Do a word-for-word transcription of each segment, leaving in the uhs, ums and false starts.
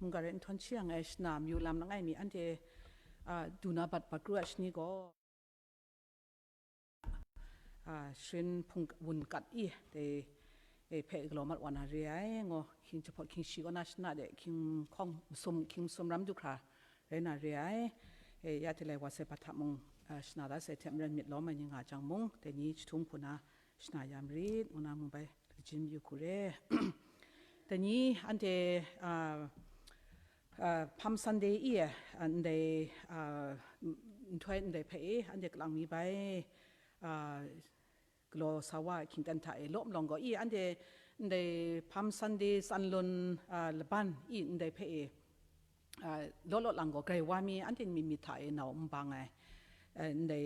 Hungkara nhtawm shi yang e shana mayu lam langai mi anhte, a, du na bat bat kru a shani gaw, a, sharin hpung wun kat i, dai, e, hpe galaw mat wa na re ai, ngu, hkying jahpawt hkying shi kaw na shana de, hkying hkawng masum, hkying masum ram du hkra rai na re ai. E, ya hte lai wa sai hpa hta mung, a, shana da sai hte maren myit lawm ai ni nga jang mung, dai ni jahtum hku na shana ya marit, ngu na mung bai lajin yu hku re. Dai ni anhte, a, a, Palm Sunday i, a, ndai, a, n-, nhtoi ndai hpe i, anhte kalang mi bai, a, galaw sa wa ai hkying ten hta e law malawng gaw i, anhte ndai Palm Sunday tsan lun, a, laban i, ndai hpe i, a, law law lang gaw, grai wa mi, anhte myit myit hta e nau n bang ai. A, ndai,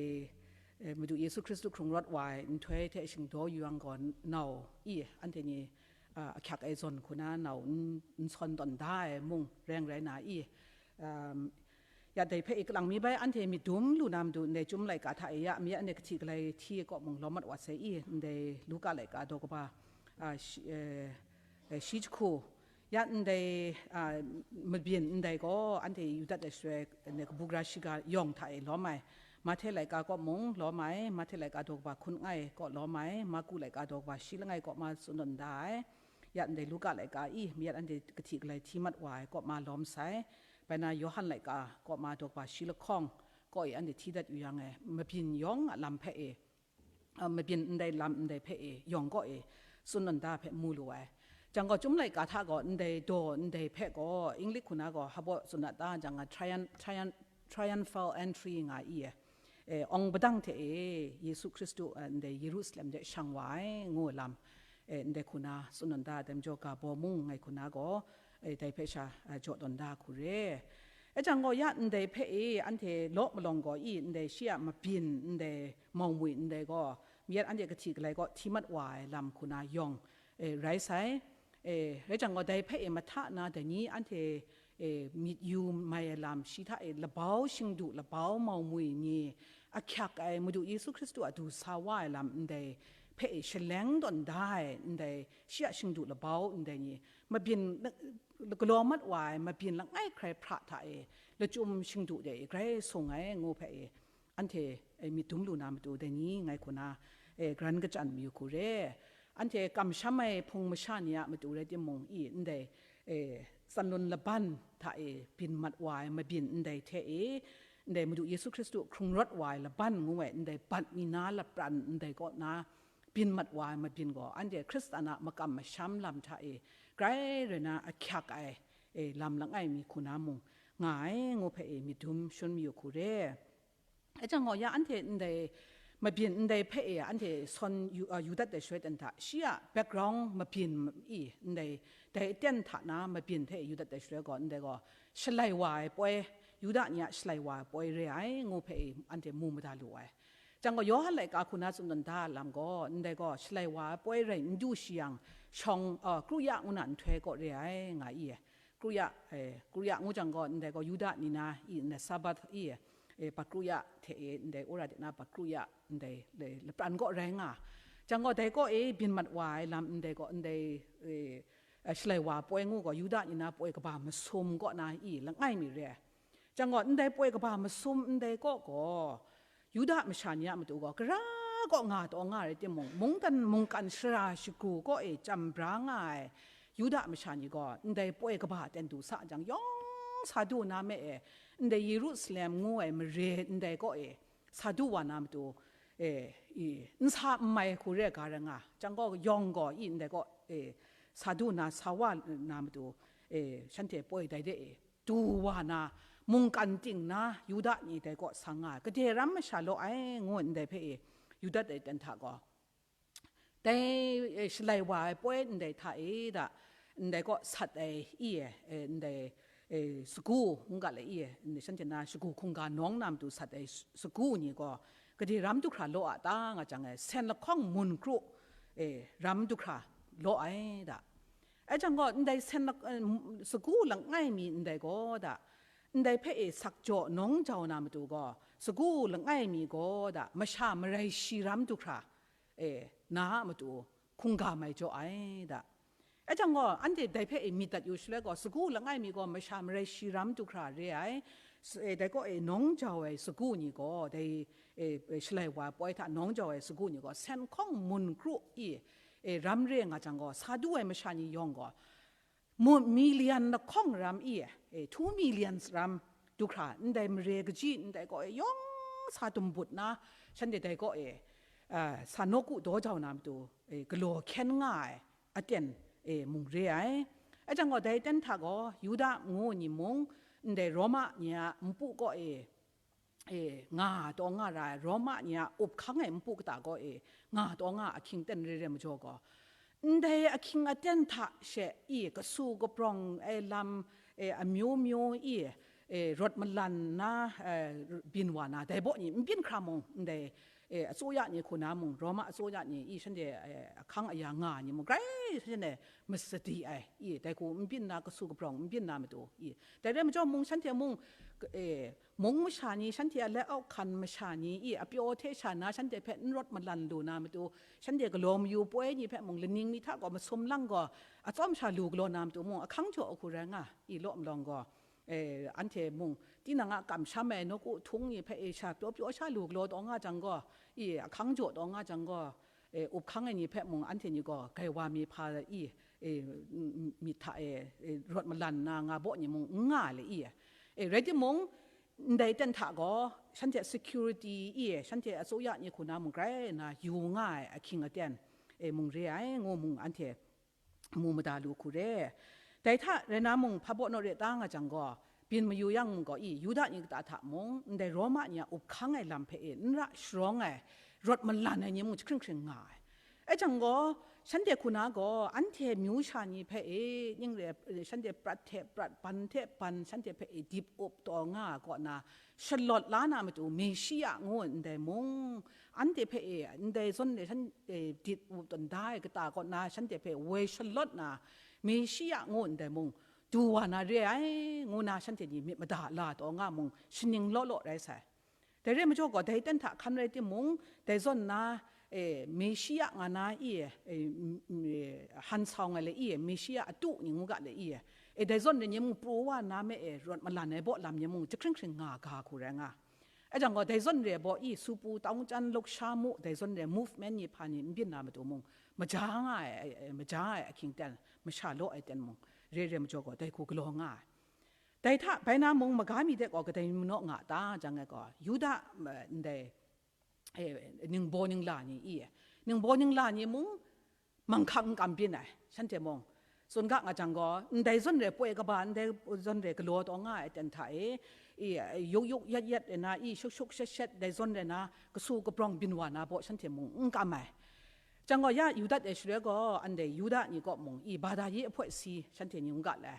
e, Madu Yesu Hkristu hkrung rawt wa ai nhtoi hte shingdaw yu yang gaw, nau i, anhte ni, a, ahkyak ai zawn hku na nau n, n sawn tawn da ai mung reng rai na i, um, ya dai hpe i kalang mi bai anhte myit dum lu na matu, ndai Chyum laika hta e ya, mi anhte kahti galai hti ai kaw mung lawm mat wa sai i, ndai Luka laika daw kaba, a, shi, e, e, shi jahku, ya ndai, a, mabyin ndai gaw anhte yu dat ai shaloi, ndai kabu gara shiga yawng hta e lawm ai, Mahte laika kaw mung lawm ai, Mahte laika daw kaba hkun langai kaw lawm ai, Marku laika daw kaba shi langai kaw ma tsun tawn da ai, ya ndai Luka laika i, mayat anhte kahti galai hti mat wa ai kaw ma lawm sai, bai na Yawhan laika kaw ma daw kaba shi lahkawng kaw i anhte hti dat yu yang e, mabyin yawng a lam hpe e, a, mabyin ndai lam ndai hpe e, yawng kaw e, tsun tawn da hpe mu lu ai. Jang gaw, Chyum laika hta gaw ndai daw ndai hpe gaw, English hku na gaw hpa tsun dat ta jang, a, trium-, trium-, triumphal entry nga i e, e, awng padang hte e, Yesu Hkristu, e, ndai Yerusalem de shang wa ai, ngu lam, e, ndai hku na tsun tawn da, dai majaw ga baw mung ngai hku na gaw, e, dai hpe sha, e, jaw tawn da hku re. E jang gaw, ya ndai hpe e, anhte law malawng gaw i, ndai shi a mabyin, ndai mau mwi ndai gaw, mayat anhte kahti galai kaw hti mat wa ai lam hku na yawng, e, rai sai. E, rai jang gaw, dai hpe e mahta na dai ni anhte, e, myit yu mai ai lam, shi hta e labau shingdu, labau mau mwi ni, ahkyak ai Madu Yesu Hkristu a du sa wa ai lam ndai hpe e shaleng tawn da ai ndai, shi a shingdu labau ndai ni, mabyin, galaw mat wa ai mabyin langai hkrai hpra hta e, lachyum shingdu de e grai sung ai, ngu hpe e, anhte, e, myit dum lu na matu dai ni ngai hku na, e, garan kachyan mayu hku re. Anhte kamsham ai hpung masha ni a matu rai timung i, ndai, e, tsan lun laban hta e byin mat wa ai mabyin ndai hte e, ndai Madu Yesu Hkristu hkrung rawt wa ai laban ngu ai ndai bat mi na lapran ndai kaw na byin mat wa ai mabyin gaw, anhte Hkristan a makam masham lam hta e grai rai na ahkyak ai, e, lam langai mi hku na mung nga ai, ngu hpe e myit dum shun mayu hku re. E jang gaw, ya anhte ndai mabyin ndai hpe e anhte sawn yu, a, yu dat ai shaloi ten hta, shi a background mabyin i, ndai dai aten hta na mabyin hte yu dat ai shaloi gaw, ndai gaw shalai wa ai poi, Yuda ni a shalai wa ai poi re ai, ngu hpe e anhte mu mada lu ai. Jang gaw, Yawhan laika hku na tsun tawn da lam gaw, ndai gaw shalai wa ai poi rai n du shi yang, shawng, a, kru ya ngu na nhtoi kaw re ai, nga i e. Kru ya, e, kru ya ngu jang gaw, ndai gaw Yuda ni na i, ndai Sabat i, e, bat kru ya hte e, ndai wora de na bat kru ya, ndai le, lapran kaw rai nga. Jang gaw, dai kaw e byin mat wa ai lam ndai gaw, ndai, e, e, shalai wa poi ngu gaw, Yuda ni na poi kaba masum kaw na i, langai mi re ai. Jang gaw, ndai poi kaba masum ndai kaw gaw, Yuda masha ni a matu gaw, gara kaw nga taw nga rai timung, mungdan mungkan shara shagu kaw e chyam bra nga ai Yuda masha ni gaw, ndai poi kaba ten du sa jang, yawng sa du na me e, ndai Yerusalem ngu ai mare ndai kaw e sa du wa na matu, e, i, n sa n mai hku re ga rai nga, jang gaw, yawng gaw i ndai kaw e sa du na, sa wa na matu, e, shanhte poi dai de e du wa na, mungkan ting na Yuda ni dai kaw sa nga ai, gade ram masha law ai, ngu ndai hpe e, Yuda dai ten hta gaw, dai, e, shalai wa ai poi ndai hta e da, ndai kaw sat ai i e, e, ndai, e, sagu, ngu ga le i e, ndai shanhte na shagu hkungga nawng na matu sat ai s-, sagu ni gaw, gade ram du hkra law a ta nga jang e, sen lahkawng mun kru, e, ram du hkra law ai da. Ai jang gaw, ndai sen lak-, eh, m-, sagu langai mi ndai gaw da, ndai hpe e sak jaw nawng jau na matu gaw, sagu langai mi gaw da, masha marai shi ram du hkra, e, na a matu hkungga mai jaw ai da. Ai jang gaw, anhte dai hpe e myit dat yu shaloi gaw, sagu langai mi gaw masha marai shi ram du hkra re ai, s- e, dai kaw e nawng jau ai sagu ni gaw, dai e, e, Shalai wa poi hta nawng jau ai sagu ni gaw, sen hkawng mun kru i, e, ram re nga jang gaw, sa du ai masha ni yawng gaw, mu- million lahkawng ram i, e, two million ram du hkra, ndai mare kaji, ndai kaw e yawng sa dumbut na, shanhte dai kaw e, a, sa nawku daw jau na matu, e, galaw hkyen nga ai aten, e, mung re ai. Ai jang gaw, dai aten hta gaw, Yuda ngu ni mung, ndai Roma ni a npu kaw e, e, nga taw nga ra ai, Roma ni a up hkang ai npu kata kaw e, nga taw nga ahkying ten re re majaw gaw, ndai ahkying aten hta she i, kasu kaprawng ai lam, e, amyu myu i, e, rawt malan na, e, byin wa na, dai baw ni n byin hkra mung, ndai, e, atsuya ni hku na mung, Roma atsuya ni i shanhte, e, ahkang aya nga ni mung, grai shanhte masadi ai, i, dai hku n byin na, kasu kaprawng n byin na matu, i, dai rai majaw mung, shanhte mung, e, mung masha ni, shanhte a let out hkan masha ni, i, apyaw hte sha na, shanhte hpe n rawt malan lu na matu, shanhte galaw mayu poi ni hpe mung, laning mi hta gaw masum lang gaw, atsawm sha lu galaw na matu mung, ahkang jaw ahku rai nga, i, law malawng gaw, e, anhte mung, tinang a kamsham ai nawku htung ni hpe, e, sha pyaw pyaw sha lu galaw taw nga jang gaw, i, ahkang jaw taw nga jang gaw, e, up hkang ai ni hpe mung, anhte ni gaw, gaiwa mi hpa i, e, n- n- myit hta e, e, rawt malan na nga baw ni mung, n nga le i, e, rai timung, ndai ten hta gaw, shanhte security i, shanhte atsuya ni hku na mung, grai na yu nga ai ahkying aten, e, mung re ai, ngu mung, anhte mu mada lu hku re. Dai hta rai na mung, hpa baw naw re ta nga jang gaw, byin mayu yang mung gaw i, Yuda ni kata hta mung, ndai Roma ni a up hkang ai lam hpe e n ra sharawng ai, rawt malan ai ni mung jahkring hkring nga ai. Ai jang gaw, shanhte hku na gaw, anhte myu sha ni hpe e, ning re, shanhte prat hte prat, ban hte ban, shanhte hpe e dip up taw nga ai kaw na, shalawt la na matu, Meshiya ngu ndai mung, anhte hpe e, ndai zawn e shan, e, dit up tawn da ai kata kaw na, shanhte hpe woi shalawt na, Meshiya ngu ndai mung, du wa na re ai, ngu na shanhte ni myit mada la taw nga mung, shaning law law rai sai. Dai re majaw gaw, dai ten hta hkan rai timung, dai zawn na, e, Meshiya nga na i, e, m- m- e, han sau nga le i, Meshiya atu ni ngu ga le i, e, dai zawn re ni mung pru wa na me e, rawt malan ai baw lam ni mung jahkring hkring nga ga hku rai nga. Ai jang gaw, dai zawn re baw i, supu, tawng can, luksha mu, dai zawn re movement ni hpa ni n byin na matu mung, maja nga ai, e, e, maja ai ahkying ten, masha law ai ten mung, re re majaw gaw, dai hku galaw nga ai. Dai hta bai na mung maga mi de gaw kadai manaw nga ta jang ai gaw, Yuda, eh, ndai, eh, ningbaw ningla ni i, ningbaw ningla ni mung manghkang n kam byin ai, shanhte mung. Tsun ga nga jang gaw, ndai zawn re poi kaba, ndai zawn re galaw taw nga ai aten hta e, i, yuk yuk yet yet e na, i, shuk shuk shet shet, dai zawn re na, kasu kaprawng byin wa na baw shanhte mung n kam ai. Jang gaw, ya yu dat ai shaloi gaw, ndai Yuda ni kaw mung, i, bada yi ahpoi si, shanhte ni n ga le,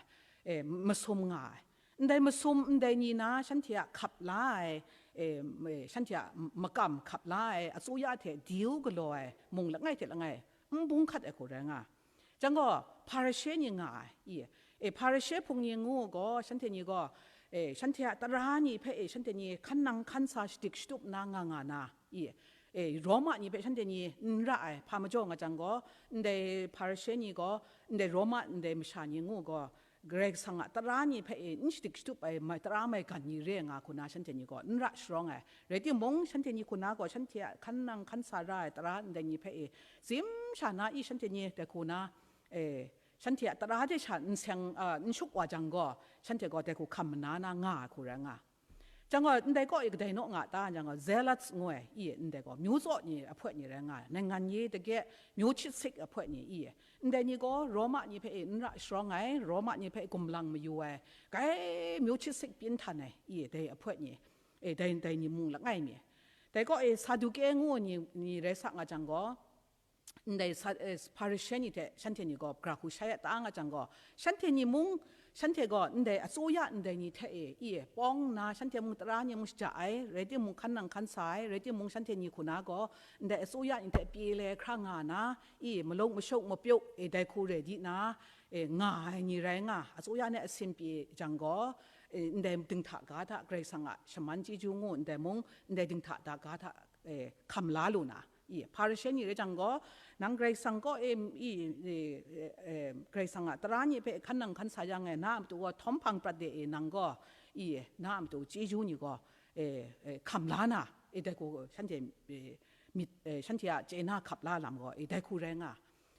e, masum nga ai. Ndai masum ndai ni na shanhte a hkap la ai, e, m- e, shanhte a m- makam hkap la ai, atsuya hte diu galaw ai mung langai hte langai, n bung hkat ai hku rai nga. Jang gaw, Hparishe ni nga ai, i, e, Hparishe hpung ni ngu gaw, shanhte ni gaw, e, shanhte a tara ni hpe, e, shanhte ni hkan nang hkan sa shadik shatup na nga nga na, i, e, Roma ni hpe shanhte ni n ra ai, hpa majaw nga jang gaw, ndai Hparishe ni gaw, ndai Roma ndai masha ni ngu gaw, Karai Kasang a tara ni hpe e n shadik shatup ai mai, tara maigan ni re nga hku na shanhte ni gaw n ra sharawng ai. Rai timung, shanhte ni hku na gaw shanhte a hkan nang hkan sa ra ai tara ndai ni hpe e tsim sha na i shanhte ni dai hku na, e, shanhte a tara de sha n seng, a, n shuk wa jang gaw, shanhte gaw dai hku hkam mana na nga ai hku rai nga. Jang gaw, ndai kaw i kadai naw nga ta, jang gaw, zealots ngu ai, i, ndai gaw, myu tsaw ni ahpoi ni rai nga ai, naingan ye dage, myu chit sik ahpoi ni, i, ndai ni gaw, Roma ni hpe i n ra sharawng ai, Roma ni hpe gumlang mayu ai, kai myu chit sik pyin htan ai, i, dai ahpoi ni, e, dai, dai ni mung langai mi. Dai kaw i Saduke ngu ni, ni rai sa nga jang gaw, ndai sa- eh, Hparishe ni hte shanhte ni gaw gara hku shai a ta nga jang gaw, shanhte ni mung, shanhte gaw ndai atsuya ndai ni hte e, i, pawng nna, shanhte mung tara ni mung shaja ai, rai timung, hkan nang hkan sa ai, rai timung, shanhte ni hku na gaw, ndai atsuya ni hte pyi le hkra nga na, i, malung mashuk mapyuk, e, dai hku re di na, e, nga ai ni rai nga, atsuya ni asin pyi jang gaw, e, ndai dinghta ga hta, Karai Kasang a shaman chyeju ngu ndai mung, ndai dinghta da ga hta, e, hkam la lu na, I, Hparishe ni rai jang gaw, nang Karai Kasang kaw e, i, e, e, Karai Kasang a tara ni hpe hkan nang hkan sa yang e, na a matu gaw htawm hpang prat de e, nang gaw, i, na a matu chyeju ni gaw, e, e, hkam la na, e, dai hku shanhte, e, myit, e, shanhte a chye na hkap la lam gaw, e, dai hku rai nga.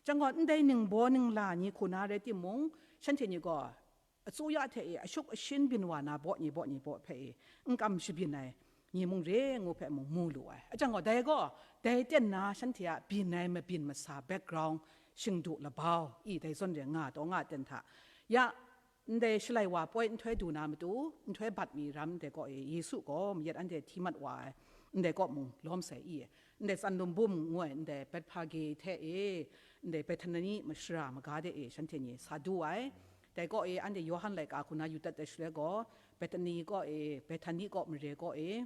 Jang gaw, ndai ningbaw ningla ni hku na rai timung, shanhte ni gaw, asuya hte e ashuk ashin byin wa na baw ni baw ni baw hpe e n kam shabyin ai ni mung re ngu hpe mung mu lu ai. Ajang gaw, dai gaw, dai ten na shanhte a byin ai mabyin masa background, shingdu labau, i dai zawn re nga taw nga ten hta, ya, ndai Shalai wa poi nhtoi du na matu, nhtoi bat mi ram ndai kaw e Yesu gaw mayat anhte hti mat wa ai, ndai kaw mung lawm sai i, ndai Tsan Lum Bum ngu ai, ndai Bethphage hte e, ndai Bethani mashara maga de e shanhte ni sa du ai. Dai kaw e anhte Yawhan laika hku na yu dat ai shaloi gaw, Bethani kaw e, Bethani kaw mare kaw e,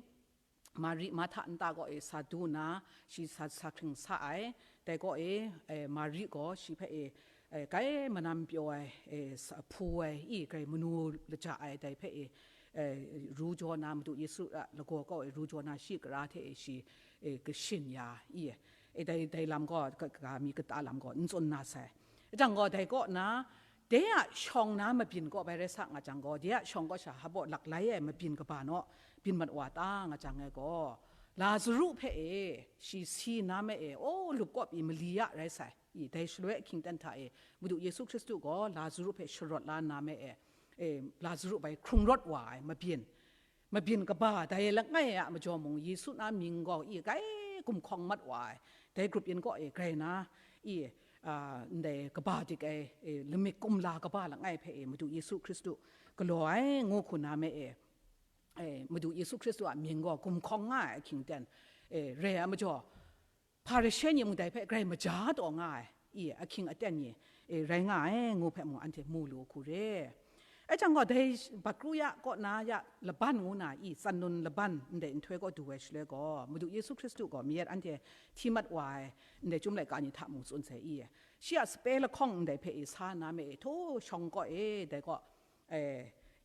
Mari Marhta nta kaw e sa du nna, shi sa, sa hkring sa ai. Dai kaw e, e, Mari gaw shi hpe e, e, kai manam pyaw ai, e, sa, hpu ai, i, grai manu laja ai, dai hpe e, e, ru jaw na, Madu Yesu a lagaw kaw e ru jaw na, shi kara hte e shi, e, kashin ya, i, e, dai, dai lam gaw, ka, ka mi kata lam gaw, n tsun na sai. Jang gaw, dai kaw na, de a shawng na mabyin kaw bai rai sa nga jang gaw, de a shawng kaw sha hpa baw laklai ai mabyin kaba naw byin mat wa ta nga jang ai gaw, Lazaru hpe e shi si nna me e, o, lup kaw pyi mali ya rai sai. I, dai shaloi ahkying ten hta e, Madu Yesu Hkristu gaw Lazaru hpe sharawt la nna me e, e, Lazaru bai hkrung rawt wa ai mabyin, mabyin kaba dai langai a majaw mung, Yesu na mying gaw i grai gumhkawng mat wa ai, dai grup yin kaw e grai na, i, a, ndai kaba dik ai, e, lamik kumla kaba langai hpe e, Madu Yesu Hkristu galaw ai ngu hku na me e, e, Madu Yesu Hkristu a mying gaw gumhkawng nga ai ahkying ten, e, re ai majaw, Hparishe ni mung dai hpe grai maja taw nga ai, i, ahkying aten ni, e, rai nga ai ngu hpe mung anhte mu lu hku re. Ai jang gaw, dai Bakruya kaw na ya laban ngu na, i, Tsan Lum Laban ndai nhtoi kaw du ai shaloi gaw, Madu Yesu Hkristu gaw mayat anhte hti mat wa ai ndai Chyum laika ni hta mung tsun sai, i, shi a sape lahkawng ndai hpe, i, sa na me, e, htaw shawng kaw e, dai kaw, e,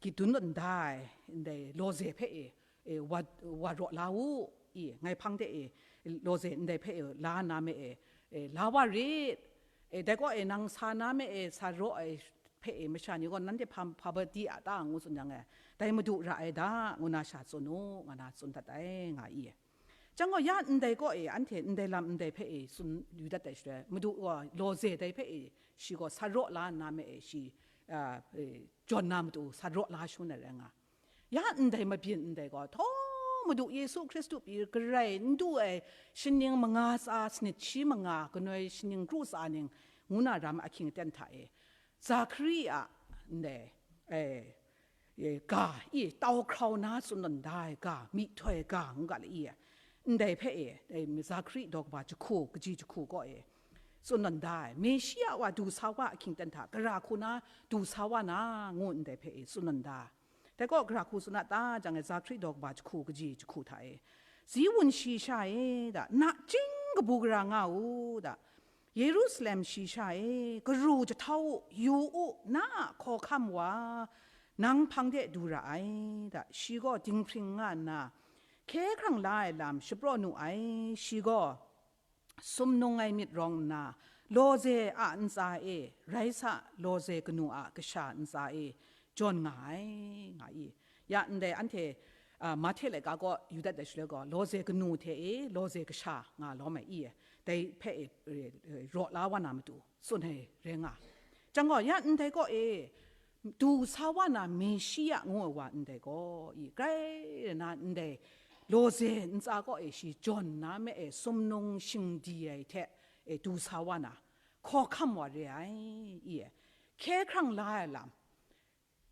gyit dun tawn da ai ndai lawze hpe e, e, wa, wa raw la u, i, ngai hpang de e, lawze ndai hpe e, la na me e, e, la wa rit, e, dai kaw e, nang sa na me e, sa raw ai hpe e, masha ni gaw nanhte hpa, hpa ba di a ta ngu tsun yang e, dai Madu ra ai da, ngu na sha tsun u, nga na tsun dat ai, nga i. Jang gaw, ya ndai kaw e, anhte ndai lam ndai hpe e tsun yu dat ai shaloi, Madu gaw lawze dai hpe e, shi gaw sa raw la nna me e, shi, a, e, jawn na matu sa raw la shangun ai rai nga. Ya ndai mabyin ndai gaw, htaw Madu Yesu Hkristu pyi garai n du ai shaning manga tsa, sanit shi manga, kanoi shaning kru tsa ning, ngu na ram ahkying aten hta e, Zakari a ndai, e, e, ga, i, tau hkrau na tsun tawn da ai ga, myihtoi ga, ngu ga le i, ndai hpe e, e, Zakari daw kaba jahku, kaji jahku kaw e, tsun tawn da ai, Meshia wa du sa wa ahkying ten hta, gara hku na du sa wa na, ngu ndai hpe e, tsun tawn da. Dai kaw, gara hku tsun a ta jang e, Zakari daw kaba jahku, kaji jahku hta e, Ziun shayi sha e, da, nachying kabu gara nga u, da, Yerusalem shayi sha e, karu jahtau u, yu u, na a hkawhkam wa, nang hpang de du ra ai, da, shi gaw dinghpring nga nna, hkye hkrang la ai lam shapraw nu ai, shi gaw sumnung ai myit rawng nna, lawze a ntsa e, rai sa, lawze kanu a kasha ntsa e, jawn nga ai, nga i. Ya ndai anhte, a, Mahte laika kaw yu dat ai shaloi gaw, lawze kanu hte e, lawze kasha nga lawm ai i, dai hpe e, e, e, raw la wa na matu tsun ai rai nga. Jang gaw, ya ndai kaw e, du sa wa na Meshia ngu ai wa ndai gaw, i, grai na ndai lawze ntsa kaw e shi jawn na me e, sumnung shingdi ai hte, e, du sa wa na, hkawhkam wa re ai, i, hkye hkrang la ai lam,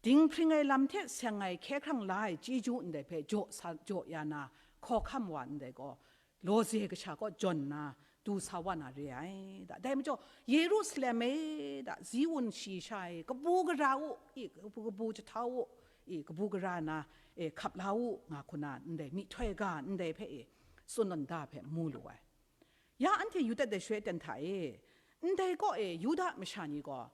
dinghpring ai lam hte seng ai hkye hkrang la ai chyeju ndai hpe jaw sa, jaw ya na, hkawhkam wa ndai gaw, lawze kasha kaw jawn nna, du sa wa na re ai, da. Dai majaw, Yerusalem e, da, Ziun shayi sha e, kabu gara u, i, kabu, kabu jahtau u, i, kabu gara na, e, hkap la u, nga hku na, ndai myihtoi ga ndai hpe e, tsun tawn da hpe mu lu ai. Ya anhte yu dat ai shaloi ten hta e, ndai kaw e, Yuda masha ni gaw,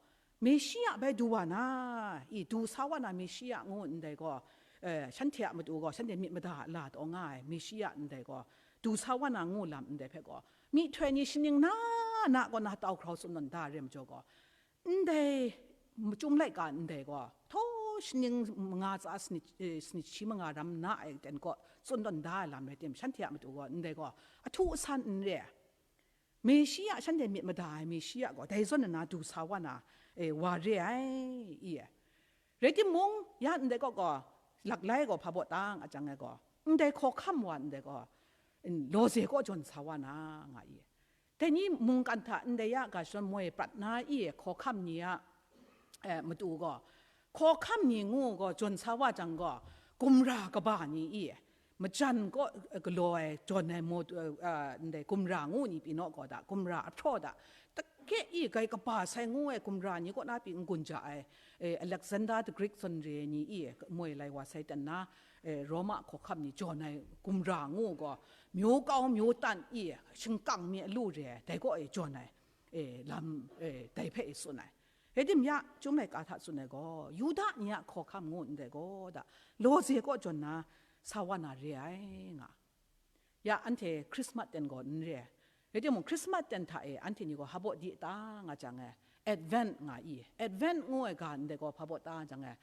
Meshia bai du wa na, i, du sa wa na Meshia ngu ndai gaw, eh, shanhte a matu gaw, shanhte myit mada a la taw nga ai Meshia ndai gaw, du sa wa na ngu lam ndai hpe gaw, myihtoi ni shaning na na kaw na tau hkrau tsun tawn da re majaw gaw, ndai machyum laika ndai gaw, htaw shaning manga tsa sanit, eh, sanit shi manga ram na ai ten kaw tsun tawn da ai lam rai tim, shanhte a matu gaw ndai gaw ahtu asan n re ai. Meshi a shanhte myit mada ai Meshi a gaw, dai zawn nna du sa wa na, eh, wa re ai, i e. Rai timung, ya ndai kaw gaw, laklai gaw hpa baw ta nga jang ai gaw, ndai hkawhkam wa ndai gaw, n-, lawze kaw jawn sa wa na nga i. Dai ni mungkan hta ndai ya ga shawn moi prat na i e, hkawhkam ni a, eh, matu gaw, hkawhkam ni ngu gaw jawn sa wa jang gaw, gumra kaba ni i e, majan kaw galaw ai, jawn ai, mo-, eh, ah, ndai gumra ngu ni pyi naw gaw da, gumra ahpraw da, take i gai kaba sai ngu ai gumra ni kaw na pyi n-gun ja ai, eh, Alexander the Great zawn re ai ni i moi lai wa sai ten na, eh, Roma hkawhkam ni jawn ai gumra ngu gaw, myu kau myu tan i shingkang mi alu re ai, dai kaw e jawn ai, eh, lam, eh, dai hpe i tsun ai. Rai tim ya, Chyum Laika hta tsun ai gaw, Yuda ni a hkawhkam ngu ndai gaw da, lawze kaw jawn na sa wa na re ai nga. Ya, anhte Christmas ten gaw n re ai. Rai timung, Christmas ten hta e anhte ni gaw hpa baw di ta nga jang e, Advent nga i. Advent ngu ai ga ndai gaw hpa baw ta jang e,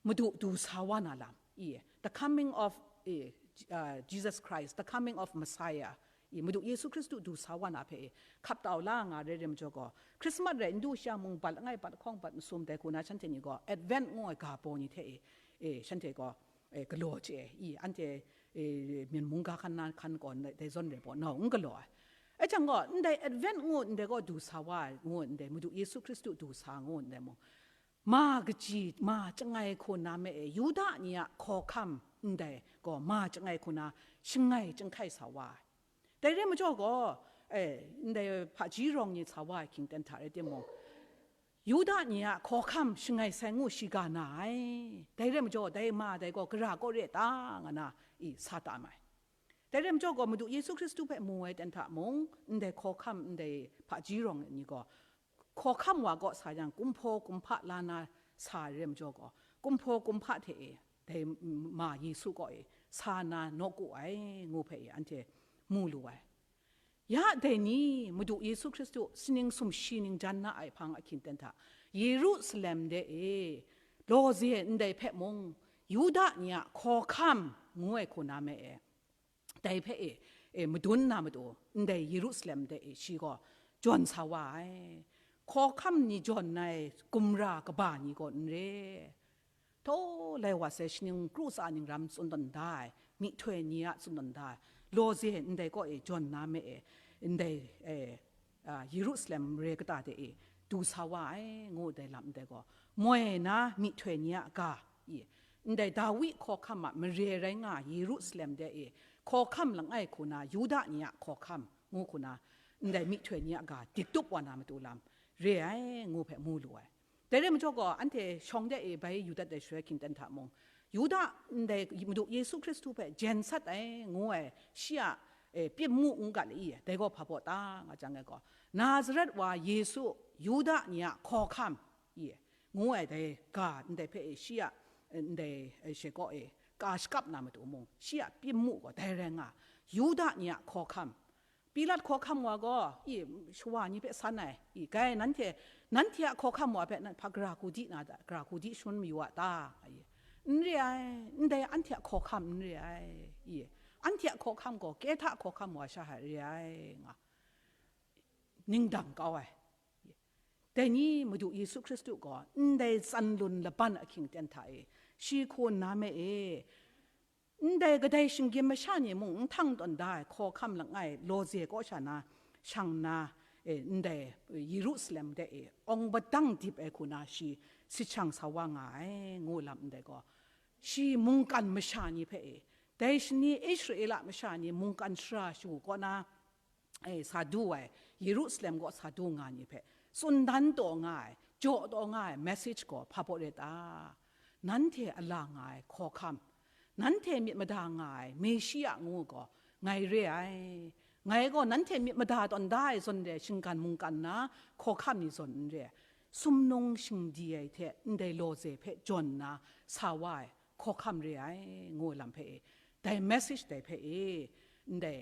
Madu du sa wa na lam i, the coming of, eh, uh, Jesus Christ, the coming of Messiah i, Madu Yesu Hkristu du sa wa na hpe i, hkap tau la nga re re majaw gaw, Christmas rai n du shi a mung bat langai, bat lahkawng, bat masum dai hku na shanhte ni gaw Advent ngu ai ga baw ni hte i, eh, shanhte gaw, eh, galaw chye ai i, anhte, eh, myen mungga hkan na hkan gaw ndai, dai zawn rai baw nau n galaw ai. Ai jang gaw, ndai Advent ngu ndai gaw du sa wa ai ngu ndai, Madu Yesu Hkristu du sa ngu ndai mung, ma kaji, ma chyangai hku na me e, Yuda ni a hkawhkam ndai gaw ma chyangai hku na shangai chyinghkai sa wa ai. Dai re majaw gaw, eh, ndai hpaji rawng ni sa wa ai hkying ten hta rai timung, Yuda ni a hkawhkam shangai sai ngu shiga na ai. Dai re majaw, dai ma dai gaw gara kaw re ta nga na i sa tam ai. Dai re majaw gaw, Madu Yesu Hkristu hpe mu ai ten hta mung, ndai hkawhkam, ndai hpaji rawng ni gaw, hkawhkam wa kaw sa yang, kumhpaw kumhpa la na sa ai re majaw gaw, kumhpaw kumhpa hte e, dai ma Yesu kaw e sa na nawku ai, ngu hpe e anhte mu lu ai. Ya dai ni, Madu Yesu Hkristu sining sumshi ningjan na ai hpang ahkying ten hta, Yerusalem de e, lawze ndai hpe mung, Yuda ni a hkawhkam ngu ai hku na me e, dai hpe e, e, madun na matu, ndai Yerusalem de e, shi gaw jawn sa wa ai. Hkawhkam ni jawn ai gumra kaba ni gaw n re. Htaw lai wa sai shaning kru tsa ning ram tsun tawn da ai, myihtoi ni a tsun tawn da ai, lawze ndai kaw e jawn na me e, ndai, e, a, Yerusalem mare kata de e du sa wa ai, ngu dai lam ndai gaw, moi na myihtoi ni a ga i, ndai Dawi hkawhkam a mare rai nga Yerusalem de e hkawhkam langai hku na, Yuda ni a hkawhkam ngu hku na, ndai myihtoi ni a ga diktup wa na matu lam re ai, ngu hpe mu lu ai. Dai re majaw gaw, anhte shawng de e bai yu dat ai shaloi hkying ten hta mung, Yuda ndai Madu Yesu Hkristu hpe jen sat ai ngu ai shi a, e, pyit mu n gat ai, dai gaw hpa baw ta nga jang ai gaw, Nazaret wa Yesu, Yuda ni a hkawhkam i, ngu ai dai ga ndai hpe e shi a, e, ndai, e, she kaw e ka shakap na matu mung, shi a pyit mu gaw dai rai nga, Yuda ni a hkawhkam, Pilat hkawhkam wa gaw, i, shawa ni hpe san ai, i, gai, nanhte, nanhte a hkawhkam wa hpe nan hpa gara hku di na ta, gara hku di shangun mayu a ta? I, n re ai, ndai anhte a hkawhkam n re ai, i, anhte a hkawhkam gaw Kehta hkawhkam wa sha hta re ai, nga, ning dang kau ai. Dai ni Madu Yesu Hkristu gaw ndai tsan lun laban ahkying ten hta e, shi hku nna me e, ndai kadai shinggyim masha ni mung n htang tawn da ai hkawhkam langai lawze kaw sha na, shang na, e, ndai Yerusalem de e, awng padang dip ai hku na shi sit shang sa wa nga ai, ngu lam ndai gaw, shi mungkan masha ni hpe e, dai shani Israela masha ni mungkan shara shagu kaw na, e, sa du ai, Yerusalem kaw sa du nga ni hpe, tsun dan taw nga ai, jaw taw nga ai message gaw hpa baw re ta? Nanhte a la nga ai hkawhkam, nanhte myit mada nga ai Meshia ngu gaw ngai re ai. Ngai gaw nanhte myit mada tawn da ai zawn re ai shinggan mungkan na hkawhkam ni zawn n re ai, sumnung shingdi ai hte ndai lawze hpe jawn nna sa wa ai hkawhkam re ai, ngu lam hpe e, dai message dai hpe e, ndai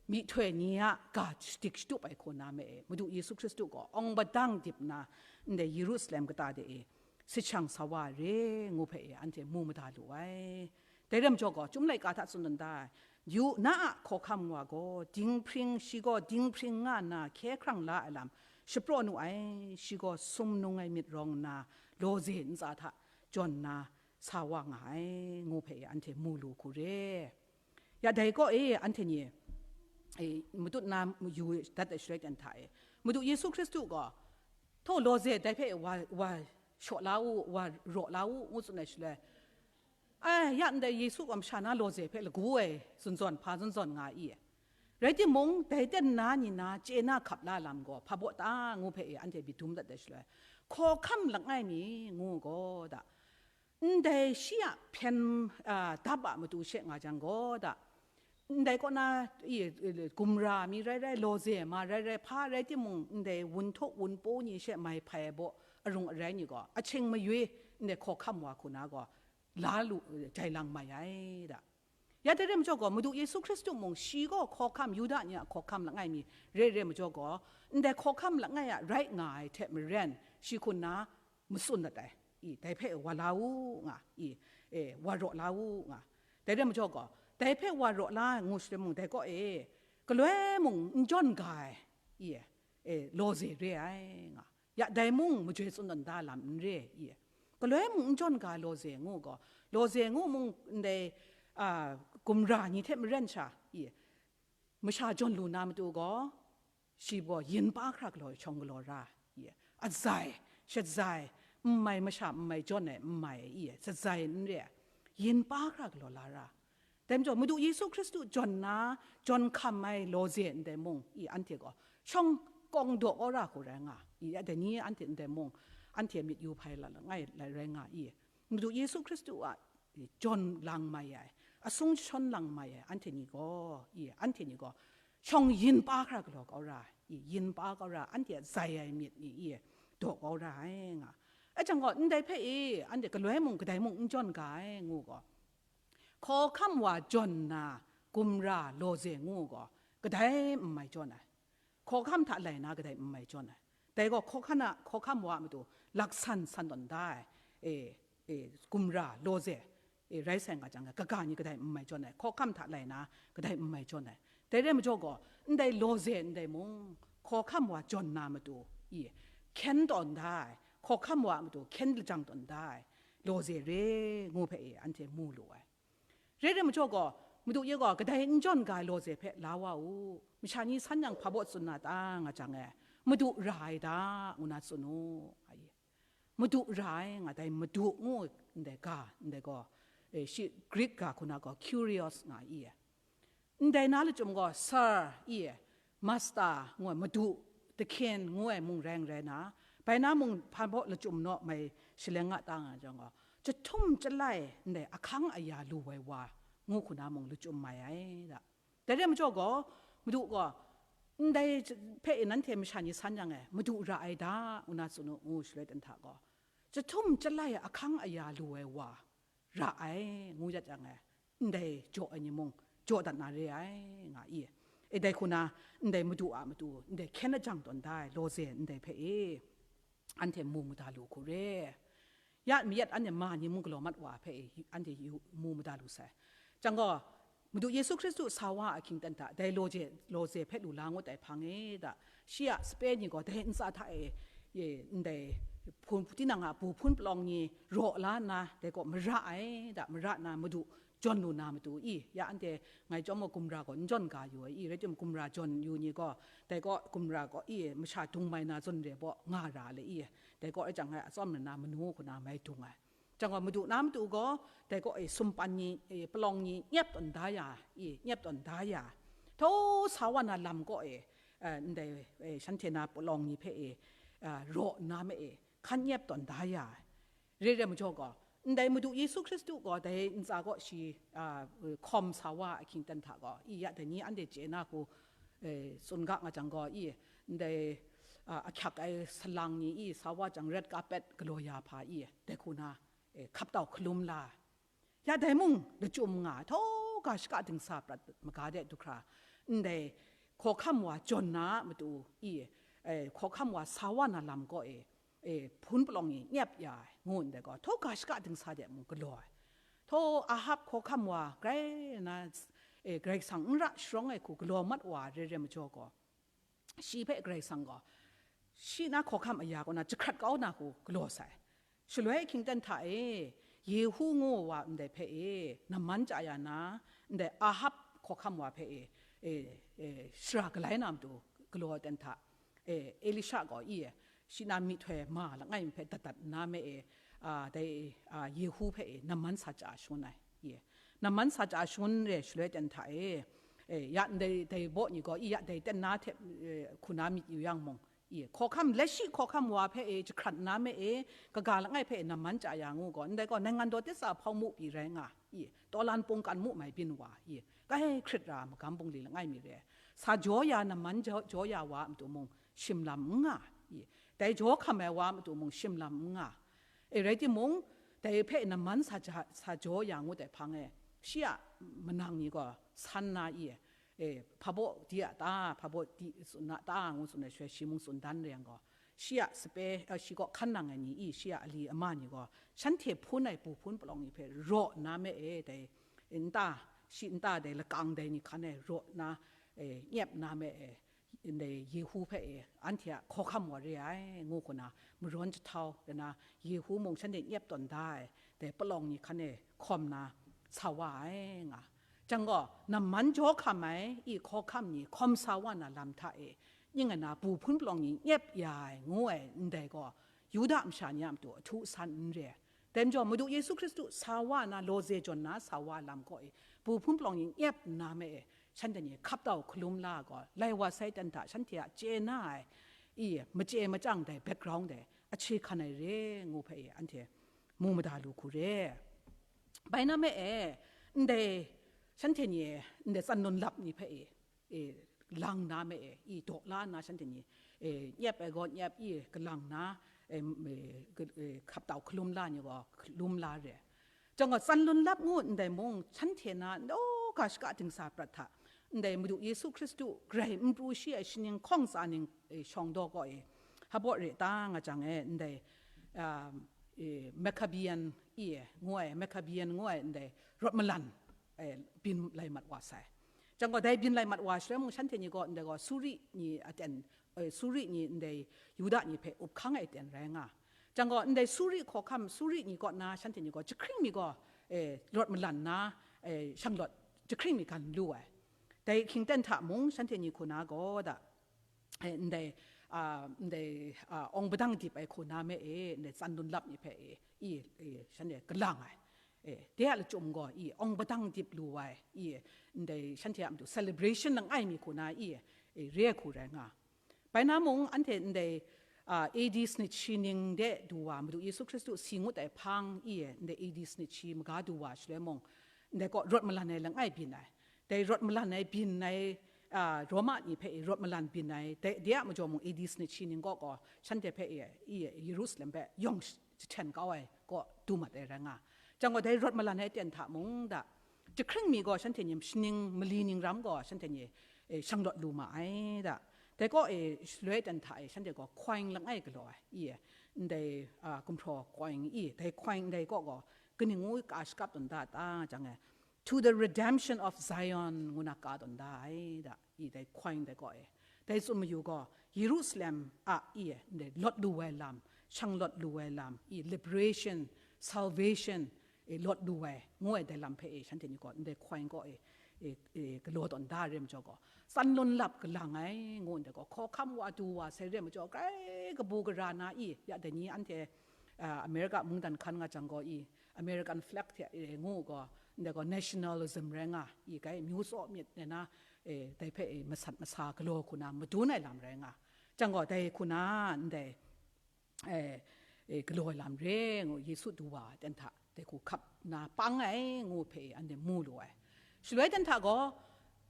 myihtoi ni a ga shadik shatup ai hku na me e, Madu Yesu Hkristu gaw awng padang dip nna, ndai Yerusalem kata de e, sit shang sa wa re ngu hpe e, anhte mu mada lu ai. Dai rai majaw gaw, Chyum laika hta tsun dan da ai, yu, na a hkawhkam wa gaw, dinghpring, shi gaw dinghpring nga nna hkye hkrang la ai lam shapraw nu ai, shi gaw sumnung ai myit rawng nna, lawze ntsa hta jawn nna sa wa nga ai, ngu hpe e, anhte mu lu hku re. Ya dai kaw e, anhte ni, e, matut na yu dat ai shaloi ten hta e, Madu Yesu Hkristu gaw, htaw lawze dai hpe wa, wa shaw la u, wa raw la u, ngu tsun ai shaloi, ai, ya ndai Yesu gaw masha na lawze hpe lagu ai zawn zawn, hpa zawn zawn nga i? Rai timung, dai ten na ni na chye na hkap la lam gaw, hpa baw ta ngu hpe e, anhte byi dum dat ai shaloi, hkawhkam langai mi ngu gaw da, ndai shi a hpyen, a, dap a matu she nga jang gaw da, ndai kaw na, i, gumra mi rai rai, lawze ma rai rai, hpa rai timung, ndai wun htaw wun paw ni she mai hpai ai baw arung arai ni gaw, ahkying mayoi ndai hkawhkam wa hku na gaw, la lu, jai lang mai ai da. Ya dai rai majaw gaw, Madu Yesu Hkristu mung, shi gaw hkawhkam, Yuda ni a hkawhkam langai mi re re majaw gaw, ndai hkawhkam langai a rai nga ai hte maren, shi hku nna matsun dat ai. I, dai hpe wa la u nga, i, e, wa raw la u nga. Dai rai majaw gaw, dai hpe wa raw la ngu shaloi mung, dai kaw e, galoi mung n jawn ga ai, i, e, lawze re ai nga. Ya dai mung majoi tsun tawn da lam n re, i, galoi mung n jawn ga ai lawze ngu gaw, lawze ngu mung ndai, a, gumra ni hte maren sha, i, masha jawn lu na matu gaw, shi gaw yin pa hkra galaw ai shawng galaw ra, i, azai, shazai, n mai masha n mai jawn ai, n mai, i, shazai n re ai, yin pa hkra galaw la ra. Dai majaw, Madu Yesu Hkristu jawn na, jawn hkam ai lawze ndai mung, i, anhte gaw shawng kawng daw kau ra hku rai nga, i, ya dai ni anhte ndai mung, anhte myit yu hpai la, la ngai lai rai nga, i, Madu Yesu Hkristu a, i, jawn lang mai ai, asung jashawn lang mai ai, anhte ni gaw, i, anhte ni gaw, shawng yin pa hkra galaw kau ra, i, yin pa kau ra, anhte a zai ai myit ni, i, daw kau ra ai nga. Ai jang gaw, ndai hpe, i, anhte galoi mung, kadai mung n jawn ga ai, ngu gaw, hkawhkam wa jawn na gumra lawze ngu gaw, kadai n mai jawn ai. Hkawhkam hta lai na kadai n mai jawn ai. Dai gaw hkawhkam a, hkawhkam wa a matu laksan san tawn da ai, e, e, gumra lawze, e, rai sai nga jang, kaga ni kadai n mai jawn ai, hkawhkam hta lai na kadai n mai jawn ai. Dai rai majaw gaw, ndai lawze ndai mung, hkawhkam wa jawn na matu, i, hkyen tawn da ai, hkawhkam wa a matu hkyen lajang tawn da ai, lawze re ngu hpe e, anhte mu lu ai. Re re majaw gaw, Madu Yesu gaw kadai n jawn ga ai lawze hpe la wa u, masha ni san yang hpa baw tsun na ta nga jang e, Madu ra ai da, ngu na tsun u, a i. Madu ra ai nga dai, Madu ngu ndai ga, ndai gaw, e, shi Greek ga hku na gaw Kyrios nga i. Ndai na lachyum gaw Sir i, Master ngu ai, Madu, Dahkyen ngu ai mung rai n rai na, bai na mung hpa baw lachyum naw mai shaleng nga ta nga jang gaw, jahtum jalai ndai ahkang aya lu ai wa ngu hku na mung lachyum mai ai da. Dai rai majaw gaw, Madu gaw, ndai hpe e nanhte masha ni san yang e, Madu ra ai da, ngu na tsun u, ngu shaloi ten hta gaw, jahtum jalai ahkang aya lu ai wa ra ai, ngu yat yang e, ndai jaw ai ni mung jaw dat na re ai, nga i. E dai hku na, ndai Madu a matu, ndai hkyen lajang tawn da ai lawze ndai hpe e, anhte mu mada lu hku re. Ya mayat anhte ma ni mung galaw mat wa hpe e, anhte yu, mu mada lu sai. Jang gaw, Madu Yesu Hkristu sa wa a hkying ten hta, dai lawze, lawze hpe lu la ngut ai hpang e da, shi a sape ni gaw dai ntsa hta e, e, ndai hpun, tinang a bu hpun palawng ni raw la nna, dai gaw mara ai da, mara nna Madu jawn lu na matu i, ya anhte ngai chyawm gaw gumra gaw n jawn ga yu ai i, rai timung gumra jawn yu ni gaw, dai gaw gumra gaw i, masha dung mai na zawn re baw nga ra le i, dai gaw e jang ai atsawm rana manu hku na mai dung ai. Jang gaw, Madu na matu gaw, dai gaw e sumpan ni, e, palawng ni nyep tawn da ya, i, nyep tawn da ya. Htaw sa wa na lam gaw e, e, ndai, e, shanhte na palawng ni hpe e, e, raw nna me e, hkan nyep tawn da ya. Re re majaw gaw, ndai Madu Yesu Hkristu gaw dai ntsa gaw shi, a, hkawm sa wa a hkying ten hta gaw, i, ya dai ni anhte chye na hku, e, tsun ga nga jang gaw, i, ndai, a, ahkyak ai salang ni, i, sa wa jang red carpet galaw ya hpa, i, dai hku na, e, hkap tau hkalum la. Ya dai mung lachyum nga, htaw ga shaka dingsa prat maga de du hkra, ndai hkawhkam wa jawn na a matu i, eh, hkawhkam wa sa wa na lam kaw e, eh, hpun palawng ni nyep ya ai, ngu ndai gaw, htaw ga shaka dingsa de mung galaw ai. Htaw Ahab hkawhkam wa grai na, eh, Karai Kasang n ra sharawng ai hku galaw mat wa re re majaw gaw, shi hpe Karai Kasang gaw, shi na hkawhkam aya kaw na jahkrat kau na hku galaw sai. Shaloi ahkying ten hta e, Yehu ngu wa ndai hpe e, namman chya ya na, ndai Ahab hkawhkam wa hpe e, e, e, shara galai na matu galaw ai ten hta e, Elisha gaw i e, shi na myihtoi ma langai mi hpe dat dat nna me e, a, dai, a, Yehu hpe e, namman sa chya shangun ai, i e. Namman sa chya shangun re shaloi ten hta e, e, ya ndai, dai baw ni gaw, i ya dai ten na hte, e, hku na myit yu yang mung, i e, hkawhkam, lashi hkawhkam wa hpe e, jahkrat nna me e, kaga langai hpe e, namman chya ya ngu gaw, ndai gaw, naingan daw titsa hpau mu pyi rai nga, i e, tawlan pungkan mu mai byin wa, i e, kai hkrit ra magam bungli langai mi re, sa jaw ya, namman jaw, jaw ya wa a matu mung, shim lam n nga, i e, dai jaw hkam ai wa a matu mung, shim lam n nga, e, rai timung, dai hpe namman sa ja, sa jaw ya ngut ai hpang e, shi a manang ni gaw san na i e, e, hpa baw di a ta, hpa baw di tsun na ta, ngu tsun ai shaloi, shi mung tsun dan re yang gaw, shi a sape, e, shi kaw hkan nang ai ni i, shi a ali ama ni gaw, shanhte hpun ai bu hpun palawng ni hpe raw nna me e, dai nta, shi nta dai lakang dai ni hkan e raw nna, e, nyep nna me e, ndai Yehu hpe e, anhte a hkawhkam wa re ai, ngu hku na, marawn jahtau, rai na, Yehu mung shanhte nyep tawn da ai, dai palawng ni hkan e hkawm na sa wa ai nga. Jang gaw, namman jaw hkam ai, i hkawhkam ni hkawm sa wa na lam hta e, ning ai na bu hpun palawng ni nyep ya ai, ngu ai ndai gaw, Yuda masha ni a matu ahtu asan n re ai. Dai majaw, Madu Yesu Hkristu sa wa na, lawze jawn na sa wa lam kaw e, bu hpun palawng ni nyep nna me e, shanhte ni hkap tau hkalum la ai gaw, lai wa sai ten hta shanhte a chye na ai, i, machye machyang dai background dai, ahkye hkan ai re ngu hpe e, anhte mu mada lu hku re. Bai na me e, ndai shanhte ni e, ndai tsan lun lap ni hpe e, e, lang na me e, i daw la nna shanhte ni, e, nyep ai gaw nyep, i galang na, e, m-, e, ga-, e, hkap tau hkalum la ni gaw hkalum la re. Jang gaw, tsan lun lap ngu ndai mung, shanhte na ndaw ga shaka dingsa prat hta, ndai Madu Yesu Hkristu grai n pru shi ai shaning hkawng tsa ning, e, shawng daw gaw e, hpa baw re ta nga jang e, ndai, a, e, Maccabean i e, ngu ai, Maccabean ngu ai ndai rawt malan, e, byin lai mat wa sai. Jang gaw, dai byin lai mat wa shaloi mung, shanhte ni gaw ndai gaw Suri ni aten, e, Suri ni ndai Yuda ni hpe up hkang ai aten rai nga. Jang gaw, ndai Suri hkawhkam, Suri ni kaw na shanhte ni gaw jahkring mi gaw, e, rawt malan na, e, shanglawt jahkring mi gan lu ai. Dai hkying ten hta mung, shanhte ni hku na gaw da, e, ndai, a, ndai, a, awng padang dip ai hku na me e, ndai tsan lun lap ni hpe e, i, e, shanhte galang ai. E, de a lachyum gaw, i, awng padang dip lu ai, i, ndai shanhte a matu celebration langai mi hku na, i, e, re ai hku rai nga. Bai na mung, anhte ndai, a, A D sanit shi ning de du wa, Madu Yesu Hkristu si ngut ai hpang, i, ndai A D sanit shi maga du wa shaloi mung, ndai kaw rawt malan ai langai byin ai. Dai rawt malan ai byin ai, a, Roma ni hpe e rawt malan byin ai, dai, de a majaw mung A D sanit shi ning kaw gaw, shanhte hpe e, i, Yerusalem hpe yawng sh-, jahten kau ai kaw du mat ai rai nga. Jang gaw, dai rawt malan ai aten hta mung da, jahkring mi gaw shanhte ni shaning mali ning ram gaw shanhte ni, e, shanglawt lu ma ai da. Dai kaw e, shaloi aten hta e, shanhte gaw coin langai galaw ai, i, ndai, a, gumhpraw coin, i, dai coin ndai kaw gaw, kaning ngu ka shakap tawn da ta jang e, "To the redemption of Zion," ngu na ka tawn da ai da, i, dai coin dai kaw e. Dai tsun mayu gaw, Yerusalem a, i, ndai lawt lu ai lam, shanglawt lu ai lam, i, liberation, salvation, e, lawt lu ai, ngu ai dai lam hpe e, shanhte ni gaw ndai coin kaw e, e, e, galaw tawn da re majaw gaw, tsan lun lap galang ai, ngu ndai gaw, hkawhkam wa du wa sai re majaw, grai kabu gara na, i, ya dai ni anhte, a, America mungdan hkan nga jang gaw, i, American flag hte, e, ngu gaw, ndai gaw nationalism rai nga, i, grai myu tsaw myit ai na, e, dai hpe, e, masat masa galaw hku na madun ai lam rai nga. Jang gaw, dai hku na ndai, e, e, galaw ai lam re ngu, Yesu du wa ten hta, dai hku hkap na pang ai ngu hpe, e, anhte mu lu ai. Shaloi ten hta gaw,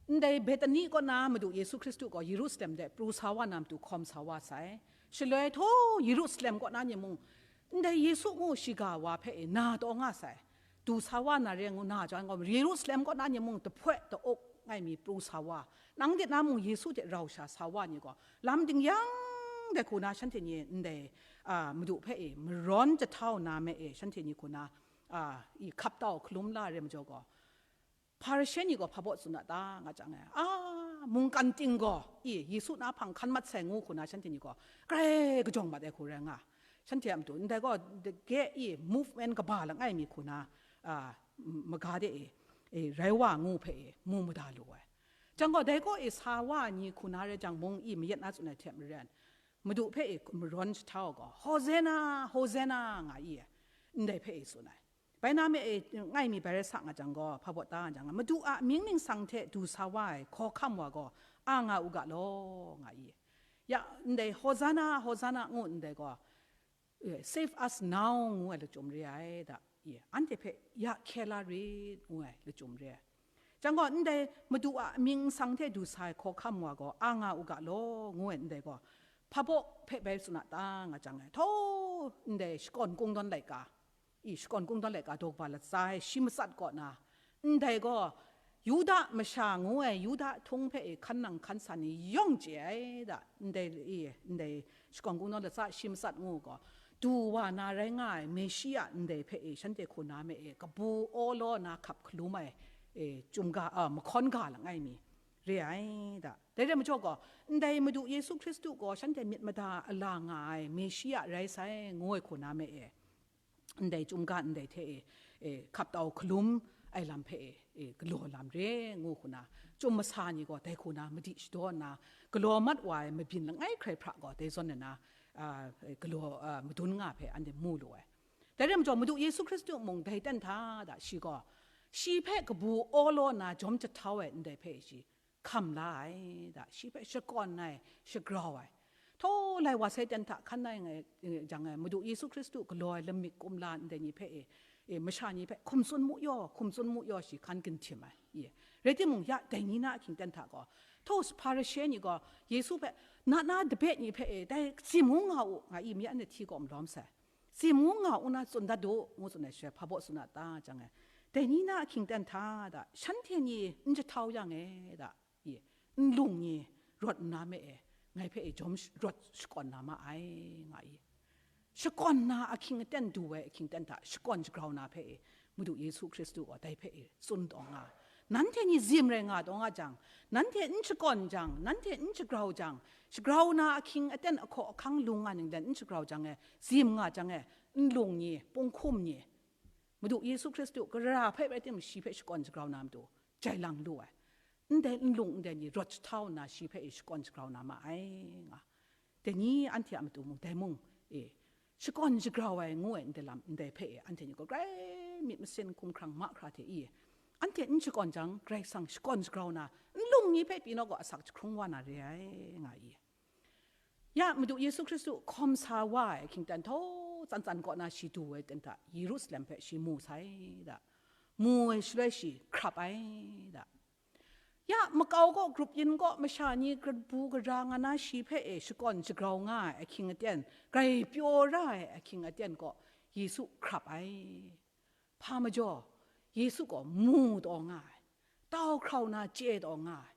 ndai Bethani kaw na Madu Yesu Hkristu gaw Yerusalem de pru sa wa na matu hkawm sa wa sai. Shaloi htaw Yerusalem kaw na ni mung, ndai Yesu ngu shiga wa hpe, e, na taw nga sai. Du sa wa na re ngu na jang gaw, Yerusalem kaw na ni mung dahpoi da-up, Ngai mi pru sa wa, nang dit na mung Yesu hte rau sha sa wa ni gaw, lam dingyang dai hku na shanhte ni ndai, a, Madu hpe e, marawn jahtau na me e, shanhte ni hku na, a, i hkap tau hkalum la re majaw gaw, Hparishe ni gaw hpa baw tsun a ta nga jang e, a, mungkan ting gaw, i, Yesu na hpang hkan mat sai ngu hku na shanhte ni gaw, grai kajawng mat ai hku rai nga. Shanhte a matu, ndai gaw, dage i, movement kaba langai mi hku na, a, maga de e, e, rai wa ngu hpe e, mu mada lu ai. Jang gaw, dai gaw e sa wa ni hku na rai jang mung i, mayat na tsun ai hte maren, Madu hpe e marawn jahtau gaw, Hosanna, Hosanna, nga i, ndai hpe e tsun ai. Bai na me e, ngai mi bai rai sa nga jang gaw, hpa baw ta nga jang, Madu a mying ningsang hte du sa wa ai hkawhkam wa gaw, a nga u ga law, nga i. Ya, ndai Hosanna, Hosanna ngu ndai gaw, eh, save us now ngu ai lachyum re ai da, i, anhte hpe ya hkye la rit ngu ai lachyum re ai. Jang gaw, ndai Madu a mying ningsang hte du sa ai hkawhkam wa gaw, a nga u ga law ngu ai ndai gaw, hpa baw hpe bai tsun a ta nga jang ai. Htaw, ndai shakawn kungdawn laika, i, shakawn kungdawn laika daw kaba latsa ai shi matsat kaw na, ndai gaw, Yuda masha ngu ai Yuda htung hpe e hkan nang hkan san ni yawng chye ai da, ndai, i, ndai shakawn kungdawn latsa shi matsat ngu gaw, du wa na rai nga ai Meshia ndai hpe e shanhte hku na me e kabu awlaw na hkap hkalum ai, e, chyum ga, a, mahkawn ga langai mi re ai da. Dai rai majaw gaw, ndai Madu Yesu Hkristu gaw shanhte myit mada a la nga ai Meshia rai sai ngu ai hku na me e, ndai chyum ga ndai hte e, e, hkap tau hkalum ai lam hpe e, e, galaw lam re ngu hku na, chyum masa ni gaw dai hku na madi shadaw nna, galaw mat wa ai mabyin langai hkrai hpra gaw dai zawn nna, a, e, galaw, a, madun nga hpe anhte mu lu ai. Dai rai majaw, Madu Yesu Hkristu mung dai ten hta da shi gaw, shi hpe kabu awlaw na jawm jahtau ai ndai hpe shi hkam la ai da, shi hpe shakawn ai, shagrau ai. Htaw lai wa sai ten hta hkan ai ngai, eh, jang ai, Madu Yesu Hkristu galaw ai lamik kumla ndai ni hpe e, e, masha ni hpe hkum tsun mu yaw, hkum tsun mu yaw shi hkan ginhtim ai, i. Rai timung, ya dai ni na ahkying ten hta gaw, htaw Hparishe ni gaw Yesu hpe, na na dabe ni hpe e, dai tsim ngu nga u, nga i, mi anhte hti gaw malawm sai. Tsim ngu nga u na tsun dat u, ngu tsun ai shaloi, hpa baw tsun a ta jang e, dai ni na ahkying ten hta da, shanhte ni n jahtau yang e da, i, nlung ni rawt nna me e, ngai hpe e jawm sh-, rawt shakawn na ma ai, nga i. Shakawn na ahkying aten du ai ahkying ten hta shakawn shagrau na hpe e, Madu Yesu Hkristu gaw dai hpe e tsun taw nga. Nanhte ni zim rai nga taw nga jang, nanhte n shakawn jang, nanhte n shagrau jang, shagrau na ahkying aten ahkaw ahkang lung nga ning dan n shagrau jang e, zim nga jang e, nlung ni, punghkum ni, Madu Yesu Hkristu gara hpe rai timung, shi hpe shakawn shagrau na matu jai lang lu ai. Ndai nlung ndai ni rawt jahtau nna shi hpe e shakawn shagrau na ma ai nga. Dai ni anhte a matu mung, dai mung e, shakawn shagrau ai ngu ai ndai lam ndai hpe e, anhte ni gaw grai myit masin hkumhkrang mahkra hte i, anhte n shakawn jang, Karai Kasang shakawn shagrau na, nlung ni hpe pyi naw gaw asak jahkrung wa na re ai, nga i. Ya Madu Yesu Hkristu hkawm sa wa ai ahkying ten htaw tsan tsan kaw na shi du ai ten hta Yerusalem hpe shi mu sai da. Mu ai shaloi shi hkrap ai da. Ya makau kaw grup yin kaw masha ni kabu gara nga na shi hpe e shakawn shagrau nga ai ahkying aten, grai pyaw ra ai ahkying aten kaw Yesu hkrap ai. Hpa majaw, Yesu gaw mu taw nga ai, tau hkrau na chye taw nga ai.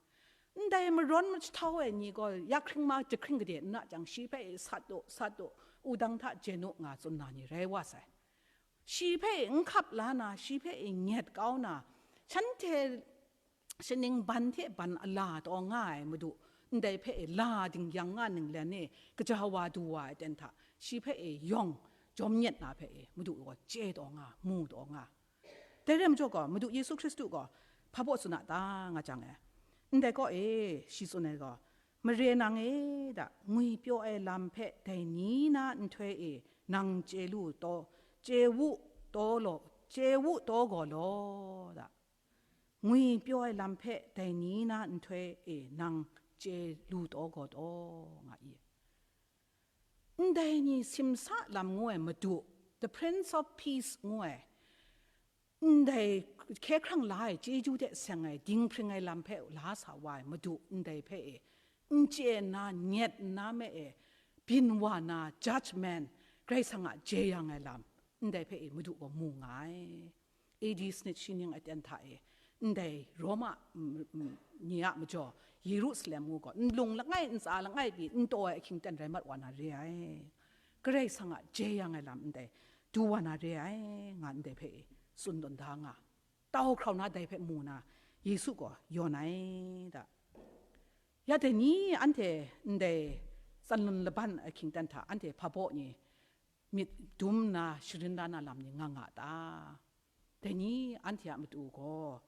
Ndai marawn majahtau ai ni gaw ya hkring ma jahkring gade n na jang, shi hpe e sat u, sat u, wudang hta jen u nga tsun na ni rai wa sai. Shi hpe e n hkap la na, shi hpe e nyet kau na, shanhte shaning ban hte ban a la taw nga ai Madu, ndai hpe e la dingyang nga ninglen e kaja wa du wa ai ten hta, shi hpe e yawng jawm nyet na hpe e Madu gaw chye taw nga, mu taw nga. Dai rai majaw gaw, Madu Yesu Hkristu gaw hpa baw tsun a ta nga jang e, ndai kaw e, shi tsun ai gaw, mare nang e da, ngwi pyaw ai lam hpe dai ni na nhtoi e nang chye lu taw, chye wu taw law, chye wu taw gaw law da. Ngwi pyaw ai lam hpe dai ni na nhtoi e nang chye lu taw gaw taw, nga i. Ndai ni simsa lam ngu ai Madu, the Prince of Peace ngu ai, ndai hkye hkrang la ai chyeju de seng ai dinghpring ai lam hpe la sa wa ai Madu, ndai hpe e n chye nna, nyet nna me e, byin wa na judgment, Karai Kasang a jeyang ai lam, ndai hpe e Madu gaw mu nga ai. A D sanit shi ning aten hta e, ndai Roma, mm, mm, ni a majaw, Yerusalem ngu gaw, nlung langai, ntsa langai pyi n taw ai ahkying ten rai mat wa na re ai. Karai Kasang a jeyang ai lam ndai du wa na re ai, nga ndai hpe tsun tawn da nga, tau hkrau na dai hpe mu na, Yesu gaw yawn ai da. Ya dai ni anhte ndai tsanlun laban ahkying ten hta anhte hpa baw ni myit dum nna sharin la na lam ni nga nga ta? Dai ni anhte a matu gaw,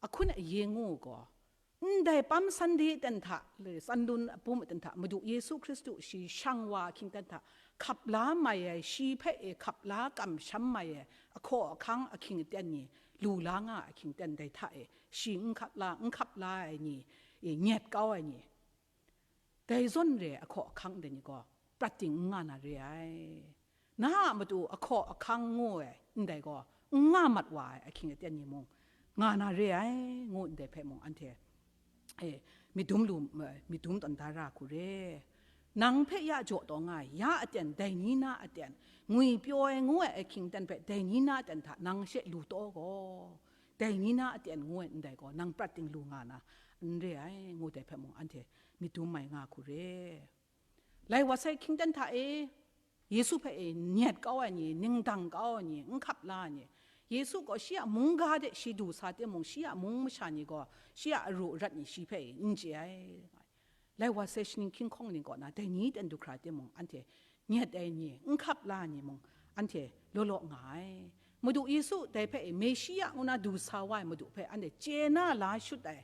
ahkun aye ngu gaw, ndai Palm Sunday ten hta, le, tsanlun a bum ten hta, Madu Yesu Hkristu shi shang wa ahkying ten hta, hkap la mai ai, shi hpe e hkap la kamsham mai ai, ahkaw ahkang ahkying aten ni, lu la nga ahkying ten dai hta e, shi n hkap la, n hkap la ai ni, e, nyet kau ai ni, dai zawn re ai ahkaw ahkang ndai ni gaw, prat ting n nga na re ai. Na a matu ahkaw ahkang ngu ai ndai gaw, n nga mat wa ai ahkying aten ni mung, nga na re ai, ngu ndai hpe mung anhte, e, myit dum lu, e, myit dum tawn da ra hku re. Nang hpe ya jaw taw nga ai, ya aten, dai ni na aten, ngwi pyaw ai ngu ai ahkying ten hpe, dai ni na aten hta nang she lu taw gaw, dai ni na aten ngu ai ndai gaw, nang prat ting lu nga na n re ai, ngu dai hpe mung anhte myit dum mai nga hku re. Lai wa sai ahkying ten hta e, Yesu hpe e nyet kau ai ni, ningdang kau ai ni, n hkap la ai ni, Yesu gaw shi a mungga de shi du sa timung, shi a mung masha ni gaw shi a aru arat ni shi hpe e n chye ai. Lai wa sai shaning hkying hkawng ning kaw na, dai ni ten du hkra timung, anhte nyet ai ni, n hkap la ai ni mung, anhte law law nga ai. Madu Yesu dai hpe e, Meshia ngu na du sa wa ai Madu hpe anhte chye na la shut ai.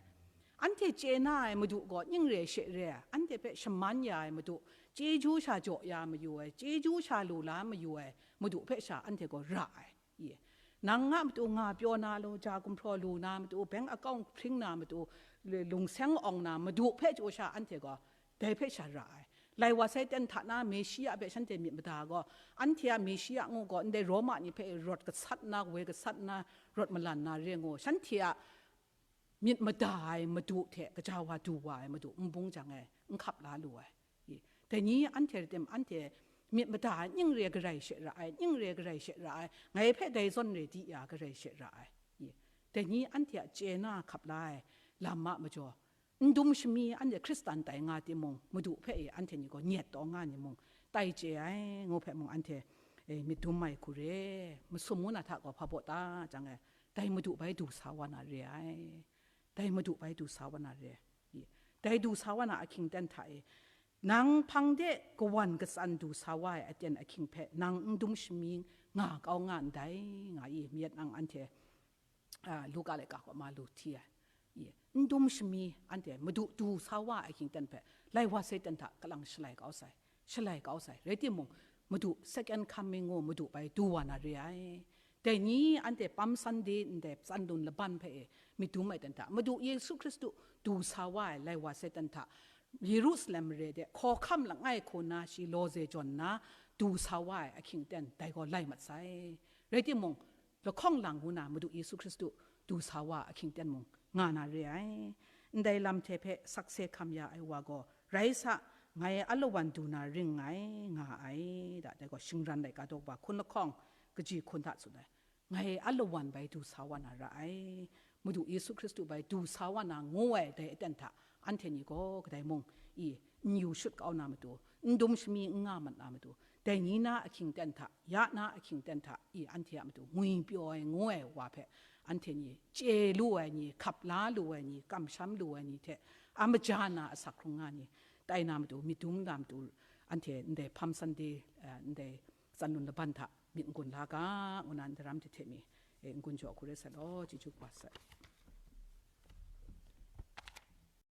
Anhte chye na ai Madu gaw ning re she re ai, anhte hpe shaman ya ai Madu, chyeju sha jaw ya mayu ai, chyeju sha lu la mayu ai Madu hpe sha anhte gaw ra ai. Ye. Nang a matu nga pyaw na lu, ja gumhpraw lu na matu, bank account hpring na matu, le-, lungseng awng na Madu hpe chyaw sha anhte gaw dai hpe sha ra ai. Lai wa sai ten hta na Meshia hpe shanhte myit mada gaw, anhte a Meshia ngu gaw, ndai Roma ni hpe rawt gasat na, woi gasat na, rawt malan na re ngu, shanhte a myit mada ai Madu hte kaja wa du wa ai Madu n bung jang e, n hkap la lu ai. I, dai ni anhte rai tim, anhte myit mada ai, ning re garai she ra ai, ning re garai she ra ai, ngai hpe dai zawn re di ya garai she ra ai. I, dai ni anhte a chye na hkap la ai lam a majaw, n dum shami anhte Hkristan tai nga timung, Madu hpe e anhte ni gaw nyet taw nga ni mung, tai chye ai ngu hpe mung anhte, e, myit dum ai hku re, masum ngu na hta gaw hpa baw ta jang e, dai Madu bai du sa wa na re ai. Dai Madu bai du sa wa na re. I, dai du sa wa na ahkying ten hta e, nang hpang de kawan katsan du sa wa ai aten ahkying hpe nang n dum shami nga kau nga ndai, nga i, mayat nang anhte, a, Luka laika kaw ma lu hti ai. I, n dum shami anhte Madu du sa wa ai ahkying ten hpe, lai wa sai ten hta kalang shalai kau sai, shalai kau sai. Rai timung, Madu second coming ngu Madu bai du wa na re ai. Dai ni anhte Palm Sunday ndai tsanlun laban hpe e myit dum ai ten hta, Madu Yesu Hkristu du sa wa ai lai wa sai ten hta, Yerusalem mare de hkawhkam langai hku na shi lawze jawn nna du sa wa ai ahkying ten dai gaw lai mat sai. Rai timung, lahkawng lang ngu na Madu Yesu Hkristu du sa wa ahkying ten mung nga na re ai. Ndai lam hte hpe sakse hkam ya ai wa gaw, rai sa, ngai alawan du na ring ngai, nga ai, da, dai gaw shingran laika daw wa hkun lahkawng kaji hkun hta tsun ai. Ngai alawan bai du sa wa na ra ai. Madu Yesu Hkristu bai du sa wa na ngu ai dai aten hta, anhte ni gaw kadai mung i n yu shut kau na matu, n dum shami n nga mat na matu, dai ni na ahkying ten hta, ya na ahkying ten hta i anhte a matu ngwi pyaw ai ngu ai wa hpe, anhte ni chye lu ai ni, hkap la lu ai ni, kamsham lu ai ni hte a maja na asak hkrung nga ni, tai na matu, myit dum na matu, anhte ndai Palm Sunday, eh, ndai tsanlun laban hta myit n-gun la ga, ngu na ndaram hte hte mi, eh, n-gun jaw hku rai sa law, chyeju kaba sai.